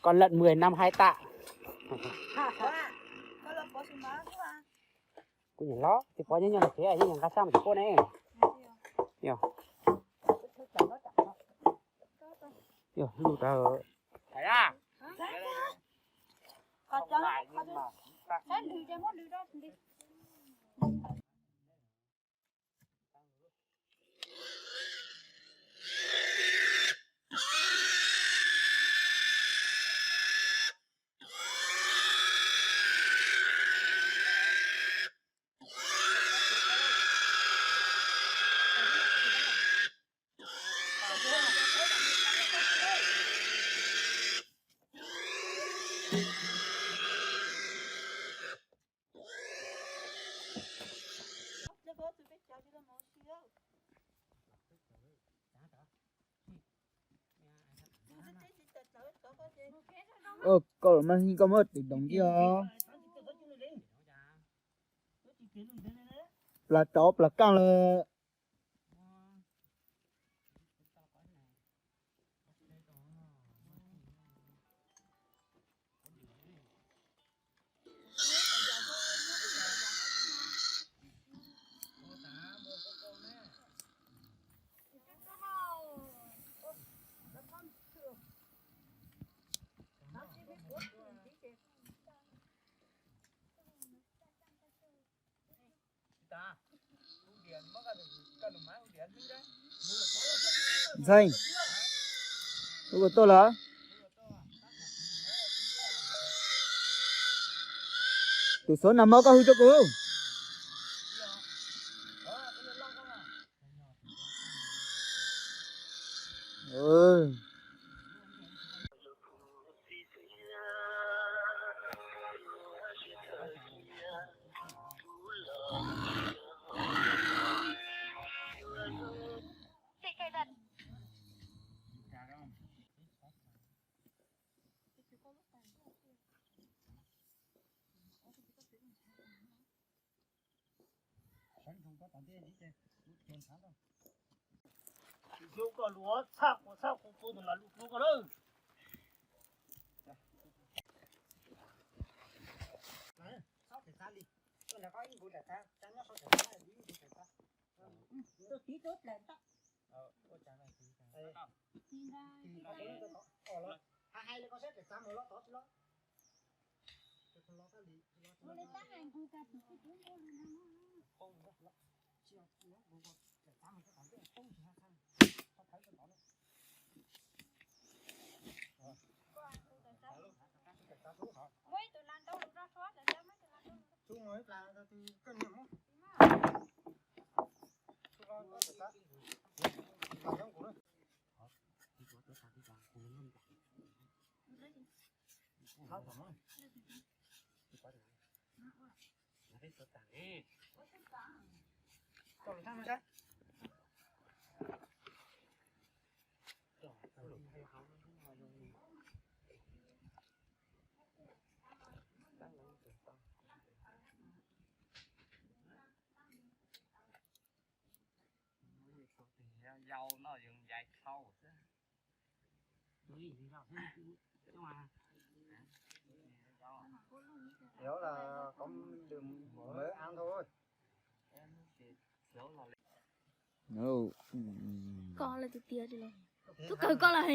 Con lợn mười năm hai tạ. Kuv niam hlob, tsis pov nyob nyob los tsev, nyob nyob nqa sab mus tsis pub ne. Yog, yog, lub rau. Ơ, koj los mas, koj muab tus doos ntxiv os. Plas rov plas kaj lawm. Ntxhee, wb tuaj lawm. Tus xov nag hmo koj hu rau kuv. Hlub koj lus txhaj quas txhaj quas puag tus lam lus hlub koj lawm. Yau no yus yais thau xwb. Thiếu là có đường mới ăn thôi. Koj lawv tiag tiag li los. Tub kawg koj lawm.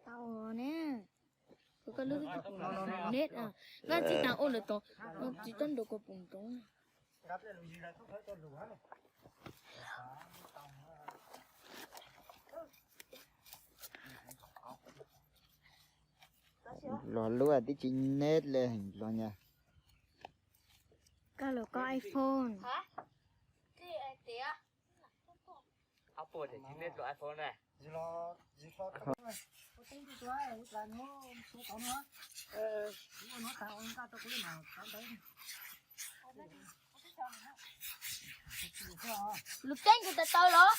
Tau ne. Koj lub neb, koj tsis tas ua lawm tod, no tsis tau nrog koj pum roob. Los lub tib tsis neb li los nyag. Koj los koj iPhone. Apple ces tsis neb tus iPhone na. Lus keeb kuv tawv tawv los.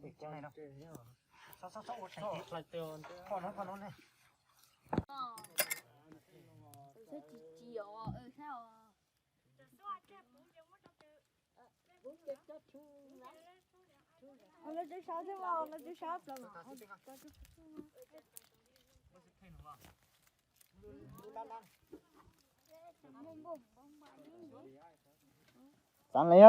Txav li.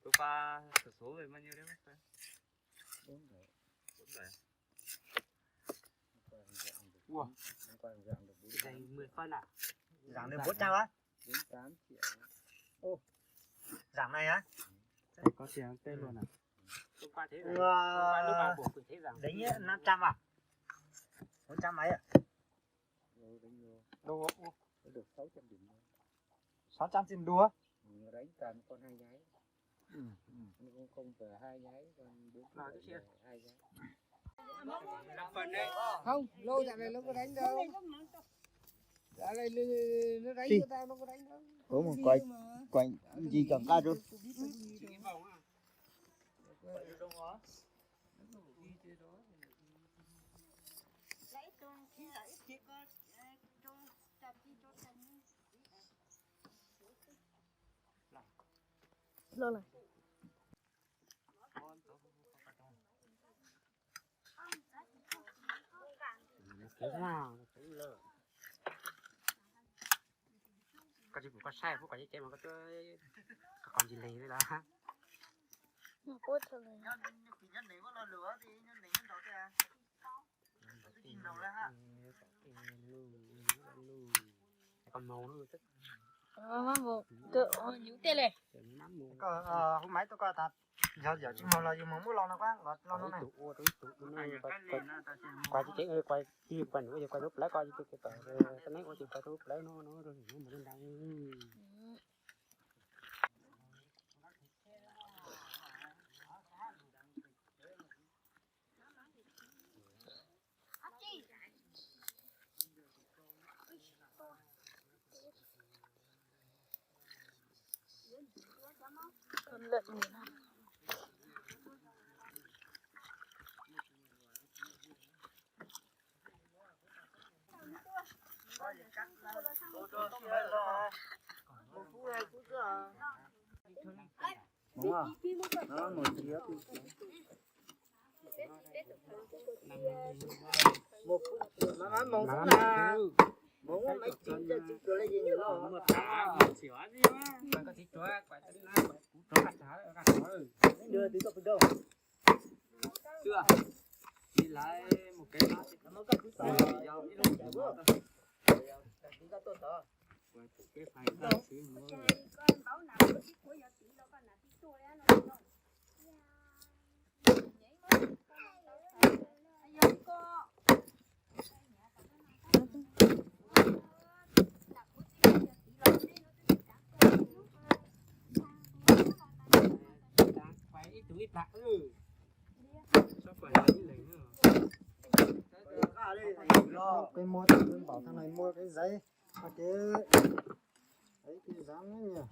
Tus pa xov xov mas nhiêu li? Ua, zaum no bốn trăm á? Zaum no á? Có tiền ăn Tết luôn à? Ua, đánh nhất năm trăm à? Bốn trăm mấy à? Đâu, ua, sáu trăm điểm. Sáu trăm xin đùa. Đánh toàn con hai nháy. Ừ, ừ. Không, không phải hai nháy, còn bốn Lo chút xíu. Hai nháy. Không, lâu dạo này nó có đánh đâu. Dạo này nó, nó đánh Đi. Cho tao, nó có đánh đâu. Ủa mà coi, coi gì chọn ca chứ. Lo lawm. Koj tsis pum koj saib pub kom ceb mas koj twb qhov ntsis leeg li lawm. Koj hu maiv tuaj koj tas, yog yog tsis moog los yus moog muab los no, los no ne. Kuv tsis tseev, kuv tsis kuv nus, kuv lub plawv koj tsis tau, koj neb ua tsis tau lub plawv no no. Xưa, đi lại một cái lá. Cái phai ta xíu nữa. Ib tug ib plag. Peb muab tus peb npaum tag no muab peb zaiv, ces zaiv peb zaiv na.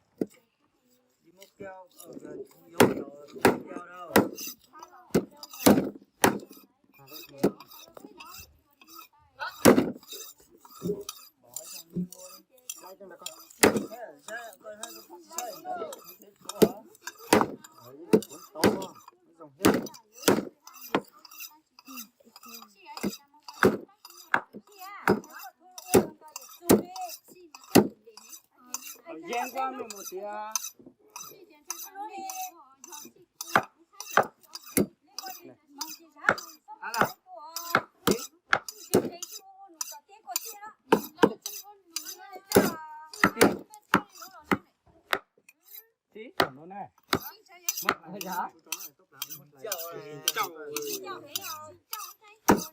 Yeej koj me mus tias. Tib no ne. Muab yog. Los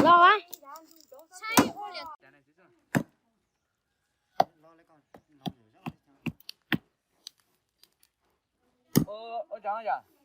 a. Ua cas yom?